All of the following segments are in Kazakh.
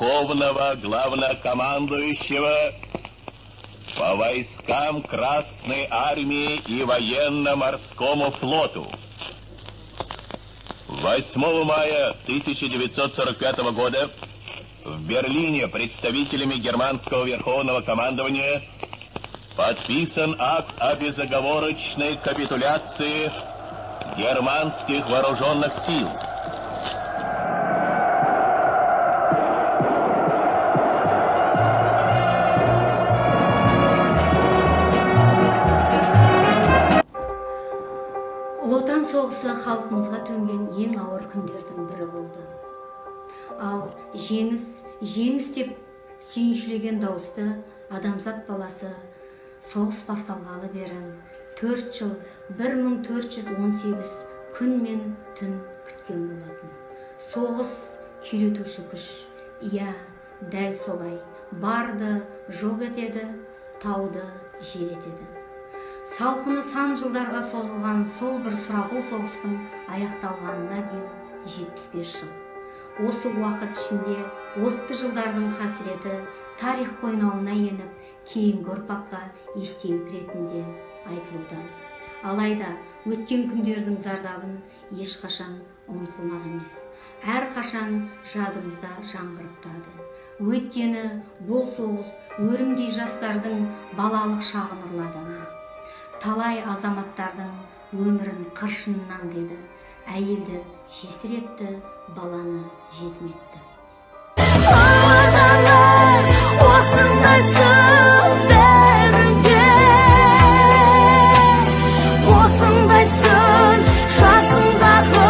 Верховного Главнокомандующего по войскам Красной Армии и Военно-Морскому флоту. 8 мая 1945 года в Берлине представителями германского Верховного Командования подписан акт о безоговорочной капитуляции германских вооруженных сил. Ұлы Отан соғысы халқымызға төнген ең ауыр күндердің бірі болды. Ал жеңіс, жеңіс деп сүйіншілеген дауысты адамзат баласы соғыс басталғалы бері 4 жыл 1418 күн мен түн күткен болатын. Соғыс күйретуші күш. Иә, дәл солай. Барды жоқ етеді, тауды жер етеді. Салқыны сан жылдарға созылған сол бір сұрапыл соғыстың аяқталғанына биыл 75 жыл. Осы уақыт ішінде отты жылдардың қасіреті тарих қойнауына еніп, кейінгі ұрпаққа естелік ретінде айтылуда. Алайда өткен күндердің зардабын ешқашан ұмытылмақ емес. Әрқашан жадымызда жаңғырып тұрады. Өйткені бұл соғыс өрімдей жастардың балалық шағын ұрлады. Талай азаматтардың өмірін қыршынынан қиды, әйелді жесір етті, баланы жетім етті. Аналар, осындайсың бәрінде, осындайсың жасыңдағы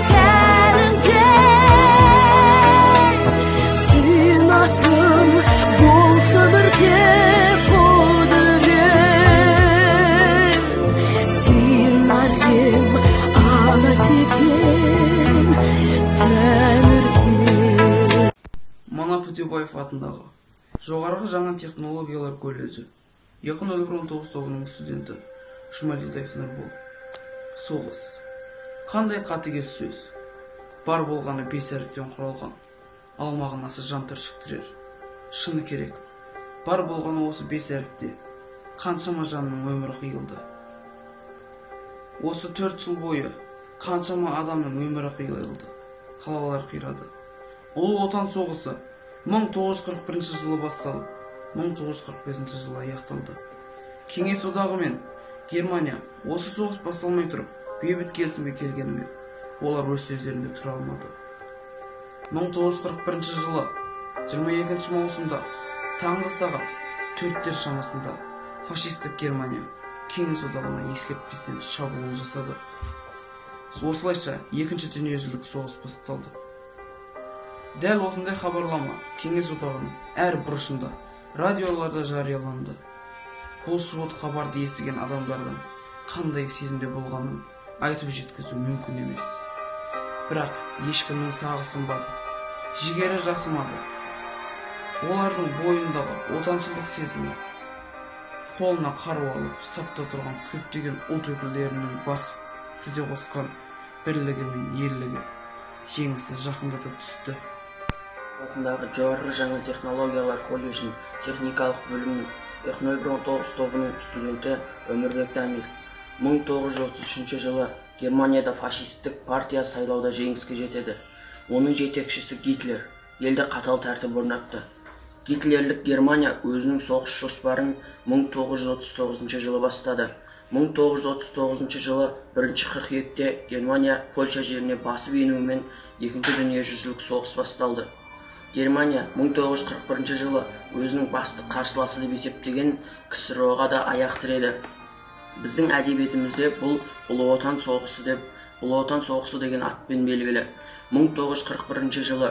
кәріңде. Сен атың болса бірде құдірет, сен арем ана деген тәңірге. Манап Өтеубаев атындағы Жоғарғы жаңа технологиялар колледжі 2019 тобының студенті Жұмаділдаев Нұрбол. Соғыс. Қандай қатыгез сөз. Бар болғаны 5 әріптен құралған. Ал мағынасы жан түршіктірер. Шыны керек. Бар болғаны осы 5 әріпте қаншама жанның өмірі қиылды. Осы 4 жыл бойы қаншама адамның өмірі қиылды. Қалалар қирады. Ұлы Отан соғысы 1941 жылы басталып, 1945 жылы аяқталды. Кеңес Одағы мен Германия осы соғыс басталмай тұрып, бейбіт келісімге келгенімен, олар өз сөздерінде тұра алмады. 1941 жылы 22 маусымда таңғы сағат 4-тер шамасында фашистік Германия Кеңес Одағына ескертпестен шабуыл жасады. Осылайша Екінші дүниежүзілік соғыс басталды. Дәл осындай хабарлама Кеңес Одағының әр бұрышында радиоларда жарияланды. Бұл суыт хабарды естіген адамдардың қандай сезімде болғанын айтып жеткізу мүмкін емес. Бірақ ешкімнің сағы сынбады, жігері жасымады. Олардың бойындағы отаншылдық сезімі, қолына қару алып сапта тұрған көптеген ұлт өкілдерінің бас тізе қосқан бірлігі мен ерлігі жеңісті жақындата түсті. Атындағы Жоғарғы жаңа технологиялар колледжінің техникалық бөлімінің 2019 тобының студенті Өмірбек Дамир. 1933 жылы Германияда фашистік партия сайлауда жеңіске жетеді. Оның жетекшісі Гитлер елде қатал тәртіп орнатты. Гитлерлік Германия өзінің соғыс жоспарын 1939 жылы бастады. 1939 жылы 1 қыркүйекте Германия Польша жеріне басып енуімен Екінші дүниежүзілік соғыс басталды. Германия 1941 жылы өзінің басты қарсыласы деп есептеген КСРО-ға да аяқ тіреді. Біздің әдебиетімізде бұл Ұлы Отан соғысы деп, Ұлы Отан соғысы деген атпен белгілі. 1941 жылы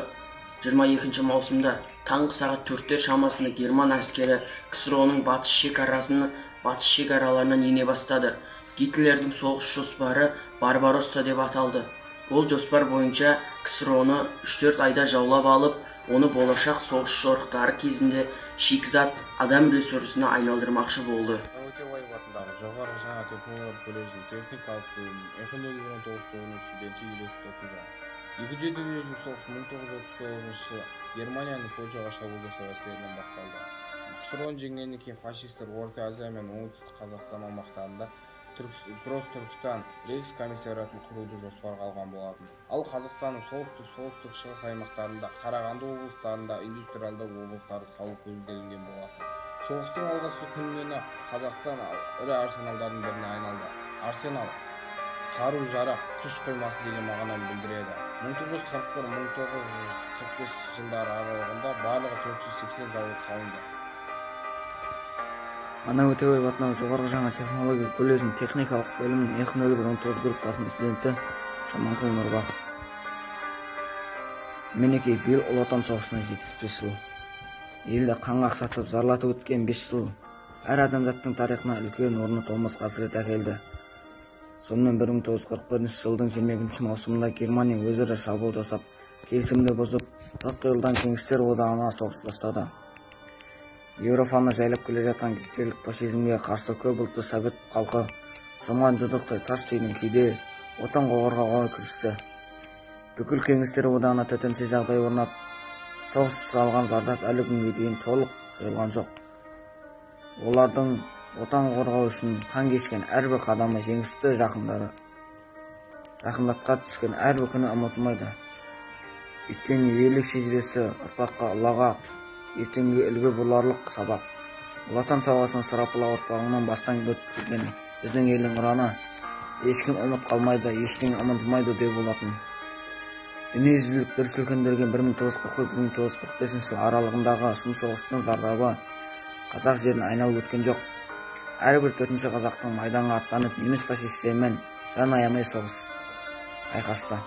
22 маусымда таңғы сағат 4-тер шамасында герман әскері КСРО-ның батыс шекараларынан ене бастады. Гитлердің соғыс жоспары Барбаросса деп аталды. Ол жоспар бойынша КСРО-ны 3-4 айда жаулап алып, оны болашақ соғыс жорықтары кезінде шикізат адам ресурсына айналдырмақшы болды. Өтеубаев атындағы Жоғарғы жаңа технологиялар колледжінің техникалық бөлімінің 2019 тобының студенті Елеусіз Досымжан. Екінші дүниежүзілік соғыс 1939 жылы Германияның Польшаға шабуыл жасау әсерінен басталды. КСРО-ны жеңгеннен кейін фашистер Орта Азия мен Оңтүстік Қазақстан аумақтарында Гросс-Түркістан рейхскомиссариатын құруды жоспарға алған болатын. Ал Қазақстанның солтүстік, солтүстік шығыс аймақтарында, Қарағанды облыстарында индустриалды облыстарды салу көзделген болатын. Соғыстың алғашқы күнінен Қазақстан ірі арсеналдардың біріне айналды. Арсенал қару-жарақ, күш қоймасы деген мағынаны білдіреді. 1941-1945 жылдары аралығында барлығы 480 завод салынды. Ана Өтебаев атындағы жоғарғы жаңа технология колледжінің техникалық бөлімінің Е0119 группасының студенті Жаманқұл Нұрбақыт. Мінекей, биыл Ұлы Отан соғысына 75 жыл. Елді қан қақсатып, зарлатып өткен 5 жыл әр адамзаттың тарихына үлкен орны толмас қасірет әкелді. Сонымен 1941 жылдың 22 маусымында Германия өзара шабуыл жасап, келісімді бұзып, тұтқиылдан Кеңестер Одағына соғыс бастады. Еуропаны жайлап келе жатқан гитлерлік фашизмге қарсы көп ұлтты совет халқы жұмған жұдырықтай тас түйін күйде отан қорғауға кірісті. Бүкіл Кеңестер Одағына төтенше жағдай орнап, соғыс салған зардап әлі күнге дейін толық жойылған жоқ. Олардың отан қорғау үшін қан кешкен әрбір қадамы, жеңісті жақындатқа түскен әрбір күні ұмытылмайды. Өйткені ерлік шежіресі ұрпаққа ұлағат, ертеңге үлгі боларлық сабақ. Ұлы Отан соғысының сұрапыл ауыртпалығынан бастан өткізген біздің елдің ұраны ешкім ұмыт қалмайды, ештеңе ұмытылмайды деп болатын. Дүниежүзілік дүр сілкіндірген 1941-1945 жыл аралығындағы сұм соғыстың зардабы қазақ жерін айналып өткен жоқ. Әрбір төртінші қазақтың майданға аттанып, неміс фашистерімен жан аямай соғыс айқасты.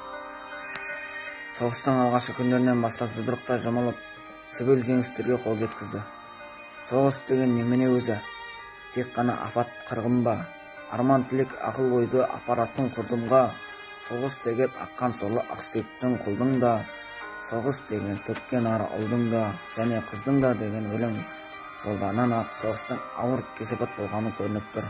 Соғыстың алғашқы күндерінен бастап жұдырықтай жұмылып, сүбелі жеңістерге қол жеткізді. Соғыс деген немене өзі? Тек қана апат, қырғын ба? Арман тілек, ақыл ойды апаратын құрдымға, соғыс деген аққан сорлы ақсүйектің құлдың да, соғыс деген төккен ары ұлдың да және қыздың да деген өлең жолдарынан ақ соғыстың ауыр кесепат болғаны көрініп тұр.